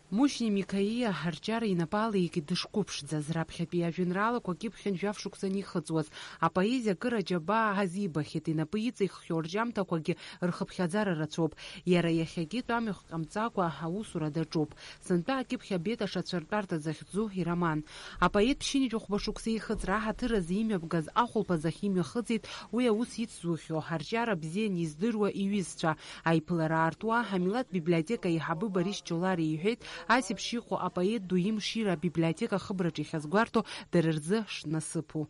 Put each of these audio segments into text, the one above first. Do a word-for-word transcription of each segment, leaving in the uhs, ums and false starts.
Мушьни Микаиа арҿиара инапы алеикит дышқәыԥшӡаз, раԥхьатәи ажәеинраалақәа кьыԥхьын жәаф шықәса анихыҵуаз. Апоезиа акыр аџьабаа ҳазибахьеит, инапы иҵиххьоу рҿиамҭақәагьы рхыԥхьаӡара рацәоуп. Иара иахьагьы тәамҩахә ҟамҵакәа аусура даҿуп. Сынтәа акьыԥхь абеҭ ашацәа ртәарҭа захьӡу ироман. Апоет ԥшьынҩажәи хәба шықәса ихыҵра аҳаҭыр азы имҩаԥгаз ахәылԥаз ахь имҩахыҵит уи аус ицзухьоу, арҿиара бзианы издыруа иҩызцәа. Аиԥылара аартуа, амилаҭ библиотека аиҳабы Борис Ҷолариа иҳәеит, ас еиԥш иҟоу апоет ду имшира абиблиотека ахыбраҿы иахьазгәарҭо дара рзы шнасыԥу.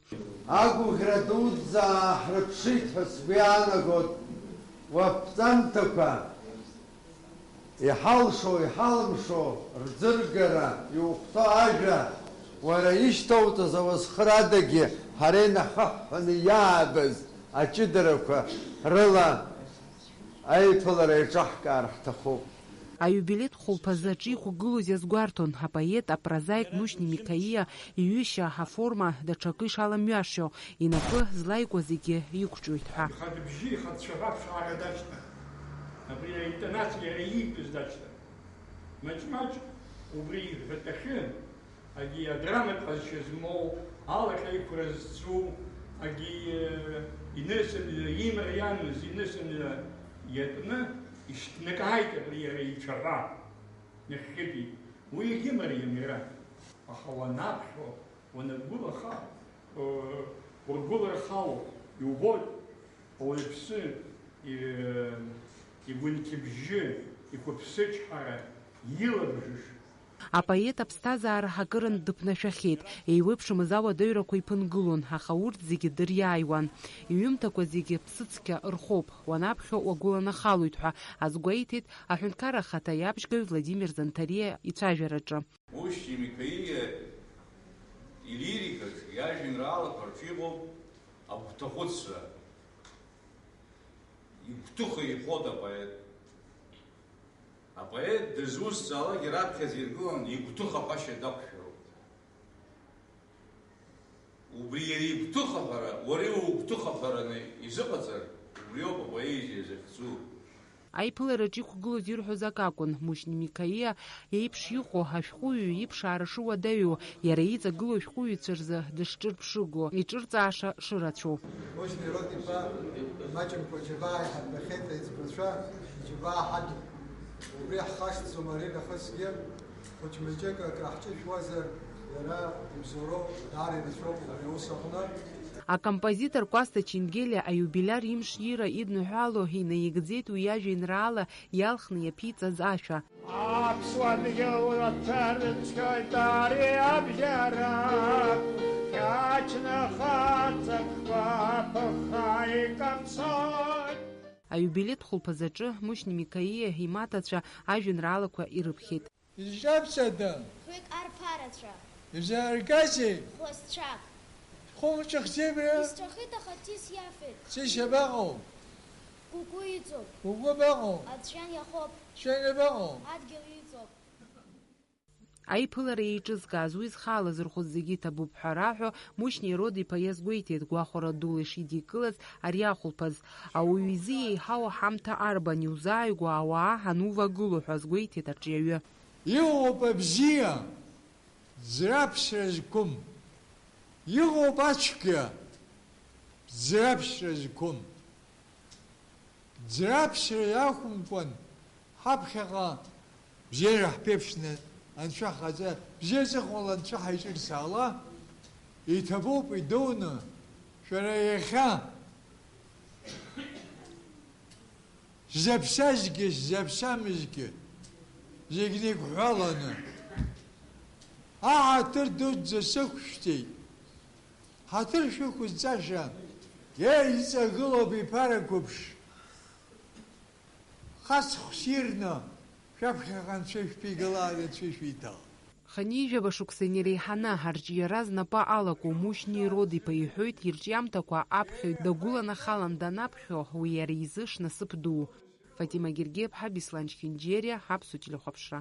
Агәыӷра дуӡӡа ҳрыԥшит ҳәа сгәы иаанагоит уаԥҵамҭақәа. Иҳалшо, иҳалымшо рӡыргара, иухәҭоу ажәа, уара ишьҭоуҵаз ауасхыр адагьы ҳара инаҳхыҳәҳәаны иаабаз аҷыдарақәа рыла аиԥылара еиҿаҳкаар ҳҭахуп. Аиубилеҭ хәылԥазы аҿы иқәгылоз иазгәарҭон, апоет, апрозаик Мушьни Микаиа иҩышьа аформа даҽакы ишаламҩашьо, инапы злаику зегьы иқәҿиоит ҳәа. Ихатә бжьы, ихатә цәаҳәа ԥшаара дашьҭан. Абри аинтонациа иара иитәыз дашьҭан. Маҷ-маҷ убри иҳәатәахьы, агьи адраматә ҟазшьа змоу, алахьеиқәра зцу, агьи, э, инысымҩа, имра иамаз инысымҩа иатәны ишьҭнакааит абри иара ицәаҳәа нахьхьытәи. Уи егьымариам иара. Аха уанаԥхьо, уанагәылаха, э, ургәылархало, иубоит. Ауаҩԥсы и-, игәынқьбжьы, иқәыԥсычҳара, илабжыш. Апоет аԥсҭазаара акырынтә дыԥнашәахьеит, еиуеиԥшымыз ауадаҩрақәа иԥынгылон, аха урҭ зегьы дыриааиуан. Иҩымҭақәа зегьы ԥсыцқьа рхоуп, уанаԥхьо уагәыланахалоит ҳәа азгәеиҭеит аҳәынҭқарра ахаҭа иабжьгаҩ Владимир Занҭариа ицәажәараҿы. Мушьни Микаиа илирикаҿы, иажәеинраалақәа рҿы иҟоуп агәҭахәыцра. Игәҭыха иҳәоит апоет. Апоет дызусҭзаалакгьы раԥхьаӡа иргыланы игәҭыха ҳәашьа дақәшәароуп. Убри иара игәҭыхаҳәара, уара иугәҭыхаҳәараны изыҟаҵар, убриоуп апоезиа захьӡу. Аиԥылараҿы иқәгылоз ирҳәоз акы акәын, Мушьни Микаиа еиԥш иҟоу ашәҟәыҩҩы иԥшаара шыуадаҩу, иара иҵагылоу ашәҟәыҩҩцәа рзы дышҿырԥшыго, иҿырҵааша шырацәоу. Мушьни Род-иԥа, имаҷымкәа џьабаа иҳарбахьеит аиҵбацәа, џьабаа ҳадуп. Убри ҳхашҭӡом ари нахысгьы. Хәыҷ-мыҷык акраҳҿышәуазар, иара ибзоуроу даара ирацәоуп ари аус аҟны. Акомпозитор Кәасҭа Ченгелиа аиубилиар имш ира идныҳәало инаигӡеит уи иажәеинраала иалхны иаԥиҵаз ашәа. Аԥсуа дгьыл аҭарыцәгьоит ари абжьара, иаҷны хаҵақәа ԥыхха икаԥсоит. Аиубилеҭ хәылԥазаҿы Мушьни Микаиа имаҭацәа ажәеинраалақәа ирыԥхьеит. Изҿабҵада? Хҩык арԥарацәа. Изааргазеи? Хәласцәак. Хәымҿыхӡеибра? Исҵәахит, аха ҭис иафеит. Ҭис иабаҟоу? Кәыкәы иҵоуп. Кәыкәы абаҟоу? Аҵәҩан иахоуп. Ҵәҩан иабаҟоу? Адгьыл иҵоуп. Аиԥылара еиҿызкааз, уи зхы алазырхәыз зегьы иҭабуп ҳәа раҳәо, Мушьни Род-иԥа иазгәеиҭеит, гәахәара дула ишидикылаз ари ахәылԥаз. Ауаҩы изы еиҳау аҳамҭа арбан, иузааигәоу ауаа анувагыло ҳәа азгәеиҭеит арҿиаҩы. Иҟоуп абзиа, ӡраԥшьра зқәым. Иҟоуп ацәгьа, ӡраԥшьра зқәым. Ӡраԥшьра иақәымкәан, ҳаԥхьаҟа бзиара ҳԥеиԥшны Анцәа хаҵа, бзиа ҵыхәала Анцәа ҳаиҿырсаала, иҭабуп идуны, шәара иахьа шәзаԥсазгьы, шәзаԥсамызгьы, зегь неиқәҳәаланы, аҳаҭыр дуӡӡа сықәшәҵеит. Ҳаҭыр шәықәызҵаша, еи, иҵагылоуп иԥара қәыԥш. Хацхә ссирны, шәаԥхьаҟа Анцәа ишәԥигалааит, Анцәа ишәиҭалааит. Хынҩажәаба шықәса инареиҳаны арҿиара знапы алаку Мушьни Род-иԥа иҳәоит, ирҿиамҭақәа аԥхьаҩ дагәыланахалан данаԥхьо, уи иара изы шнасыԥ дуу. Фатима Гергиаԥҳа, Беслан Чхинџьериа, Аԥсуа телехәаԥшра.